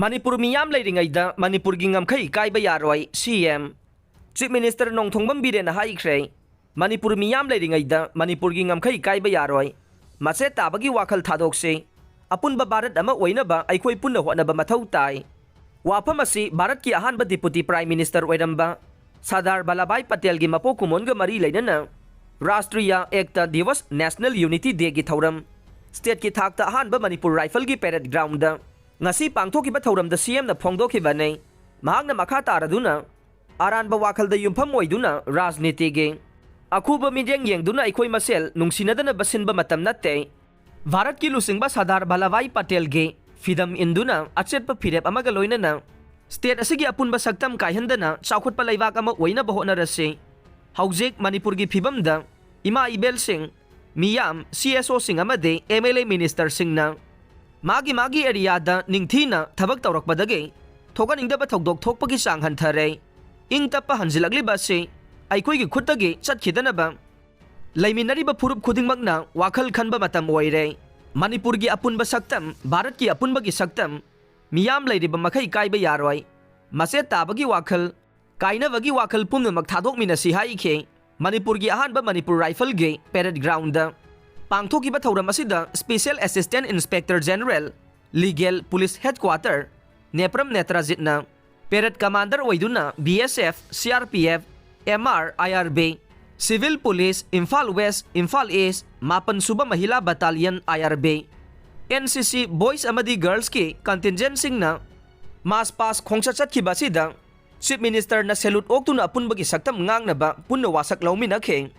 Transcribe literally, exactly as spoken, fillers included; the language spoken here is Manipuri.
ꯃꯅꯤꯄꯨꯔ ꯃꯤꯌꯥꯝ ꯂꯩꯔꯤꯉꯩꯗ ꯃꯅꯤꯄꯨꯔꯒꯤ ꯉꯝꯈꯩ ꯀꯥꯏꯕ ꯌꯥꯔꯣꯏ, ꯁꯤ ꯑꯦꯝ꯫ ꯆꯤꯐ ꯃꯤꯅꯤꯁꯇꯔ ꯅꯣꯡꯊꯣꯝꯕꯝ ꯕꯤꯔꯦꯟꯅ ꯍꯥꯏꯈ꯭ꯔꯦ, ꯃꯅꯤꯄꯨꯔ ꯃꯤꯌꯥꯝ ꯂꯩꯔꯤꯉꯩꯗ ꯃꯅꯤꯄꯨꯔꯒꯤ ꯉꯝꯈꯩ ꯀꯥꯏꯕ ꯌꯥꯔꯣꯏ꯫ ꯃꯆꯦꯠ ꯇꯥꯕꯒꯤ ꯋꯥꯈꯜ ꯊꯥꯗꯣꯛꯁꯤ꯫ ꯑꯄꯨꯟꯕ ꯚꯥꯔꯠ ꯑꯃ ꯑꯣꯏꯅꯕ ꯑꯩꯈꯣꯏ ꯄꯨꯟꯅ ꯍꯣꯠꯅꯕ ꯃꯊꯧ ꯇꯥꯏ꯫ ꯋꯥꯐꯝ ꯑꯁꯤ ꯚꯥꯔꯠꯀꯤ ꯑꯍꯥꯟꯕ ꯗꯤꯄꯨꯇꯤ ꯄ꯭ꯔꯥꯏꯝ ꯃꯤꯅꯤꯁꯇꯔ ꯑꯣꯏꯔꯝꯕ ꯁꯔꯗꯥꯔ ꯚꯜꯂꯚꯚꯥꯏ ꯄꯇꯦꯜꯒꯤ ꯃꯄꯣꯛ ꯀꯨꯝꯑꯣꯟꯒ ꯃꯔꯤ ꯂꯩꯅꯅ ꯔꯥꯁꯇ꯭ꯔꯤꯌꯥ ꯑꯦꯛꯇ ꯗꯤꯋꯁ, ꯅꯦꯁꯅꯦꯜ ꯌꯨꯅꯤꯇꯤ ꯗꯦꯒꯤ ꯊꯧꯔꯝ ꯁ꯭ꯇꯦꯠꯀꯤ ꯊꯥꯛꯇ ꯑꯍꯥꯟꯕ ꯃꯅꯤꯄꯨꯔ ꯔꯥꯏꯐꯜꯒꯤ ꯄꯦꯔꯦꯗ ꯒ꯭ꯔꯥꯎꯟꯗ ꯉꯁꯤ ꯄꯥꯡꯊꯣꯛꯈꯤꯕ ꯊꯧꯔꯝꯗ ꯁꯤ ꯑꯦꯝꯅ ꯐꯣꯡꯗꯣꯛꯈꯤꯕꯅꯤ꯫ ꯃꯍꯥꯛꯅ ꯃꯈꯥ ꯇꯥꯔꯗꯨꯅ, ꯑꯔꯥꯟꯕ ꯋꯥꯈꯜꯗ ꯌꯨꯝꯐꯝ ꯑꯣꯏꯗꯨꯅ ꯔꯥꯖꯅꯤꯇꯤꯒꯤ ꯑꯈꯨꯕ ꯃꯤꯠꯌꯦꯡ ꯌꯦꯡꯗꯨꯅ ꯑꯩꯈꯣꯏ ꯃꯁꯦꯜ ꯅꯨꯡꯁꯤꯅꯗꯅꯕ ꯁꯤꯟꯕ ꯃꯇꯝ ꯅꯠꯇꯦ꯫ ꯚꯥꯔꯠꯀꯤ ꯂꯨꯆꯤꯡꯕ ꯁꯔꯗꯥꯔ ꯚꯜꯂꯚꯚꯥꯏ ꯄꯇꯦꯜꯒꯤ ꯐꯤꯗꯝ ꯏꯟꯗꯨꯅ ꯑꯆꯦꯠꯄ ꯐꯤꯔꯦꯞ ꯑꯃꯒ ꯂꯣꯏꯅꯅ ꯁ꯭ꯇꯦꯠ ꯑꯁꯤꯒꯤ ꯑꯄꯨꯟꯕ ꯁꯛꯇꯝ ꯀꯥꯏꯍꯟꯗꯅ ꯆꯥꯎꯈꯠꯄ ꯂꯩꯕꯥꯛ ꯑꯃ ꯑꯣꯏꯅꯕ ꯍꯣꯠꯅꯔꯁꯤ꯫ ꯍꯧꯖꯤꯛ ꯃꯅꯤꯄꯨꯔꯒꯤ ꯐꯤꯕꯝꯗ ꯏꯃꯥ ꯏꯕꯦꯜꯁꯤꯡ, ꯃꯤꯌꯥꯝ, ꯁꯤ ꯑꯦꯁ ꯑꯣꯁꯤꯡ ꯑꯃꯗꯤ ꯑꯦꯝ ꯑꯦꯜ ꯑꯦ ꯃꯤꯅꯤꯁꯇꯔꯁꯤꯡꯅ ꯃꯥꯒꯤ ꯃꯥꯒꯤ ꯑꯦꯔꯤꯌꯥꯗ ꯅꯤꯡꯊꯤꯅ ꯊꯕꯛ ꯇꯧꯔꯛꯄꯗꯒꯤ ꯊꯣꯛꯍꯟꯅꯤꯡꯗꯕ ꯊꯧꯗꯣꯛ ꯊꯣꯛꯄꯒꯤ ꯆꯥꯡ ꯍꯟꯊꯔꯦ꯫ ꯏꯪ ꯇꯞꯄ ꯍꯟꯖꯤꯜꯂꯛꯂꯤꯕ ꯑꯁꯤ ꯑꯩꯈꯣꯏꯒꯤ ꯈꯨꯠꯇꯒꯤ ꯆꯠꯈꯤꯗꯅꯕ ꯂꯩꯃꯤꯟꯅꯔꯤꯕ ꯐꯨꯔꯨꯞ ꯈꯨꯗꯤꯡꯃꯛꯅ ꯋꯥꯈꯜ ꯈꯟꯕ ꯃꯇꯝ ꯑꯣꯏꯔꯦ꯫ ꯃꯅꯤꯄꯨꯔꯒꯤ ꯑꯄꯨꯟꯕ ꯁꯛꯇꯝ, ꯚꯥꯔꯠꯀꯤ ꯑꯄꯨꯟꯕꯒꯤ ꯁꯛꯇꯝ, ꯃꯤꯌꯥꯝ ꯂꯩꯔꯤꯕ ꯃꯈꯩ ꯀꯥꯏꯕ ꯌꯥꯔꯣꯏ꯫ ꯃꯆꯦꯠ ꯇꯥꯕꯒꯤ ꯋꯥꯈꯜ, ꯀꯥꯏꯅꯕꯒꯤ ꯋꯥꯈꯜ ꯄꯨꯝꯅꯃꯛ ꯊꯥꯗꯣꯛꯃꯤꯟꯅꯁꯤ ꯍꯥꯏꯈꯤ꯫ ꯃꯅꯤꯄꯨꯔꯒꯤ ꯑꯍꯥꯟꯕ ꯃꯅꯤꯄꯨꯔ ꯔꯥꯏꯐꯜꯒꯤ ꯄꯦꯔꯦꯗ ꯒ꯭ꯔꯥꯎꯟꯗ ꯄꯥꯡꯊꯣꯛꯈꯤꯕ ꯊꯧꯔꯝ ꯑꯁꯤꯗ special assistant inspector general, legal, police headquarter, Nepram ꯅꯦꯇ꯭ꯔꯥꯖꯤꯠꯅ ꯄꯦꯔꯦꯗ ꯀꯃꯥꯟꯗꯔ ꯑꯣꯏꯗꯨꯅ B S F, C R P F, M R, I R B, civil police, Imphal west, Imphal east, ꯃꯥꯄꯟ ꯁꯨꯕ ꯃꯍꯤꯂꯥ battalion, I R B, N C C voice ꯑꯃꯗꯤ ꯒꯔꯜꯁꯀꯤ ꯀꯟꯇꯤꯟꯖꯦꯟꯠꯁꯤꯡꯅ ꯃꯥꯔꯆ ꯄꯥꯁ ꯈꯣꯡꯆꯠ ꯆꯠꯈꯤꯕ ꯑꯁꯤꯗ ꯆꯤꯐ ꯃꯤꯅꯤꯁꯇꯔꯅ ꯁꯦꯂꯨꯠ ꯑꯣꯛꯇꯨꯅ ꯑꯄꯨꯟꯕꯒꯤ ꯁꯛꯇꯝ ꯉꯥꯛꯅꯕ ꯄꯨꯟꯅ ꯋꯥꯁꯛ ꯂꯧꯃꯤꯟꯅꯈꯤ꯫